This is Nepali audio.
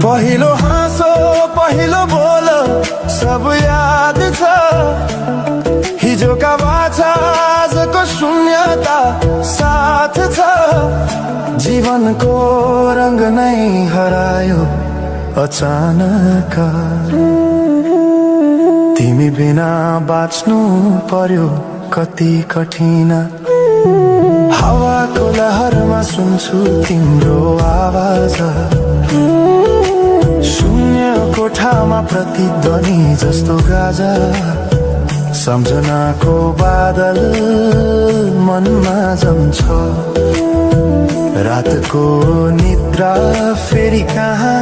पहिलो हाँसो पहिलो बोल सब याद छ। हिजोका बाछा आजको शून्यता साथ छ। जीवनको रंग नै हरायो अचानक। तिमी बिना बाँच्नु पर्यो कति कठिन। हावाको लहरमा सुन्छु तिम्रो आवाज। शून्य कोठामा प्रतिध्वनि जस्तो गाजा। सम्झनाको बादल मनमा जम्छ। रातको निद्रा फेरि कहाँ